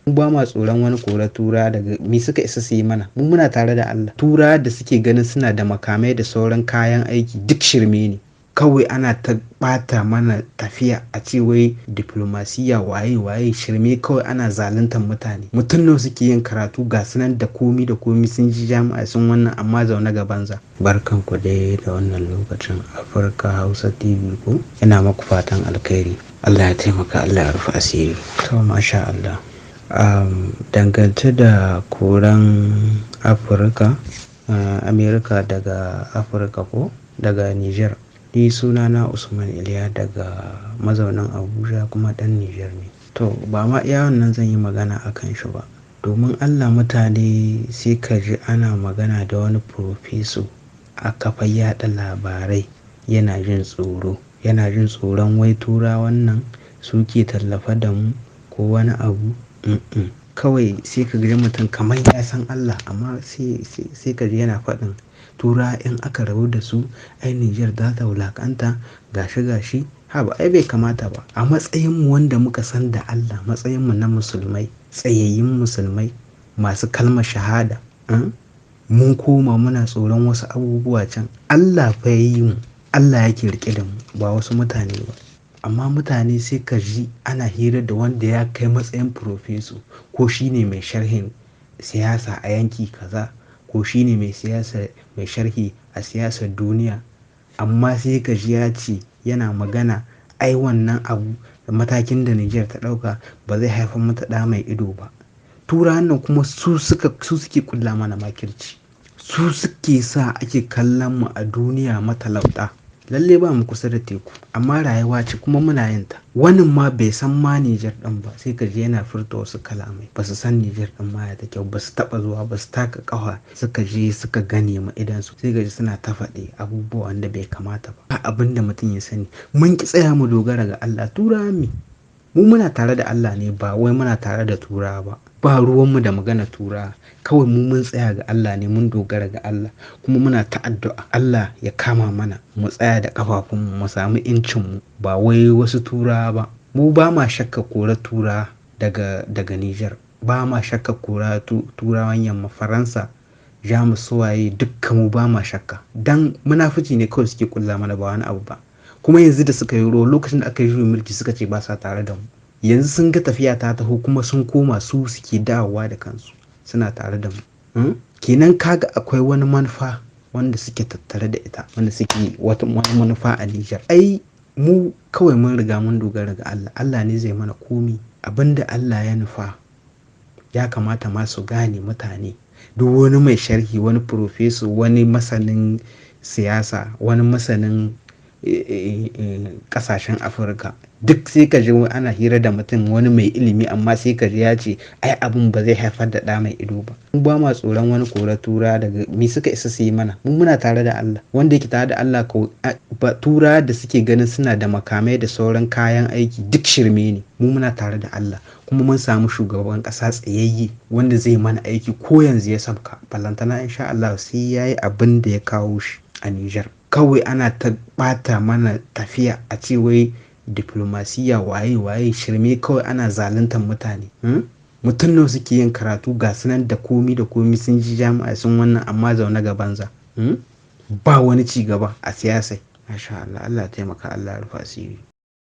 Mu ba ma tsoron wani kora tura daga mi suka isa su yi mana. Mu muna tare da Allah. Tura da suke ganin suna da makamai da sauran kayan aiki duk shirme ne. Kawai ana ta ɓata mana tafiya a ce wai diplomasiya waye waye shirme, kawai ana zaluntar mutane. Mutum nawa suke yin karatu ga su nan da komi da komi, sun ji jami'a sun wannan, amma zaune ga banza. Barkan ku dai da wannan lokacin, Afirka Hausa TV ko ina maku fatan alkhairi. Allah ya taimaka, Allah ya rufe asiri. To, masha Allah. Dangance da koran Afirka, Amerika daga Afirka ko daga Niger. Ni sunana Usman Iliya daga mazaunin Abuja kuma ɗan Niger ne. To, ba ma iya wannan zan yi magana a kan shi ba. Domin Allah, mutane, sai ka ji ana magana da wani profeso a kafar yaɗa labarai yana jin tsoro. Yana jin tsoron wai turawan nan suke tallafa da mu ko wani abu. Kawai sai ka ga mutum kamar ya san Allah, amma sai ka ji yana faɗin tura in aka rabu da su ai Niger za ta wulaƙanta, gashi gashi. Haba, ai bai kamata ba. A matsayin mu wanda muka san da Allah, matsayin mu na musulmai, tsayayyun musulmai masu kalmar shahada, mun koma muna tsoron wasu abubuwa can. Allah fa ya yi mu, Allah yake riƙe da mu, ba wasu mutane ba. Amma mutane sai ka ji ana hira da wanda ya kai matsayin profeso ko shine mai sharhin siyasa a yanki kaza ko shine mai siyasa, mai sharhi a siyasar duniya, amma sai ka ji ya ce yana magana ai wannan abu matakin da Niger ta ɗauka ba zai haifar mata ɗa mai ido ba. Turawan nan kuma su suke ƙulla mana makirci. Su suke sa ake kallon mu a duniya matalauta. Lalle ba mu kusa da teku, amma rayuwa ce kuma muna yin ta. Wanin ma bai san ma Niger ɗin ba, sai ka ji yana furta wasu kalamai. Ba su san Niger ɗin ma ya take ba, su taɓa zuwa ba, su taka ƙafa suka je suka gane ma idonsu. Sai ka ji suna ta faɗi abubuwa wanda bai kamata ba. Ba abin da mutum ya sani. Mun ƙi tsaya mu dogara ga Allah. Turawa me? Mu muna tare da Allah ne, ba wai muna tare da turawa ba. Ba ruwan mu da magana turawa. Kawai mu mun tsaya ga Allah ne, mun dogara ga Allah kuma muna ta addu'a Allah ya kama mana mu tsaya da ƙafafunmu mu sami 'yancin mu, ba wai wasu turawa ba. Mu ba ma shakka kora turawa daga Niger. Ba ma shakka kora turawan yamma, Faransa, Jamus, su waye, dukka mu ba ma shakka. Dan munafunci ne kawai suke ƙulla mana, ba wani abu ba. Kuma yanzu da suka yi ruwa, lokacin da aka yi juyin mulki, suka ce ba sa tare da mu. Yanzu sun ga tafiya ta taho kuma sun koma su suke dawowa da kansu suna tare da mu. Kenan kaga akwai wani manufa wanda suke tattare da ita, wanda suke wata wani manufa a Niger. Ai mu kawai mun riga mun dogara ga Allah. Allah ne zai mana komi. Abin da Allah ya nufa ya kamata ma su gane mutane. Duk wani mai sharhi, wani profeso, wani masanin siyasa, wani masanin ƙasashen Afirka, duk sai ka ji ana hira da mutum wani mai ilimi, amma sai ka ji ya ce ai abun ba zai haifar da ɗa mai ido ba. Mu ba ma tsoron wani kora tura daga mi suka isa su yi mana. Mu muna tare da Allah. Wanda yake tare da Allah ko ba tura da suke ganin suna da makamai da sauran kayan aiki duk shirme ne. Mu muna tare da Allah kuma mun samu shugaban ƙasa tsayayye wanda zai mana aiki ko yanzu ya sauka. Balantana in sha Allah sai ya yi abin da ya kawo shi a Niger. Kawai ana ta ɓata mana tafiya a ce wai diplomasiya waye waye shirme, kawai ana zaluntar mutane. Mutum nawa suke yin karatu ga su nan da komi da komi, sun ji jami'a sun wannan, amma zaune ga banza. Ba wani ci gaba a siyasai. Masha Allah, Allah ya taimaka, Allah ya rufe asiri.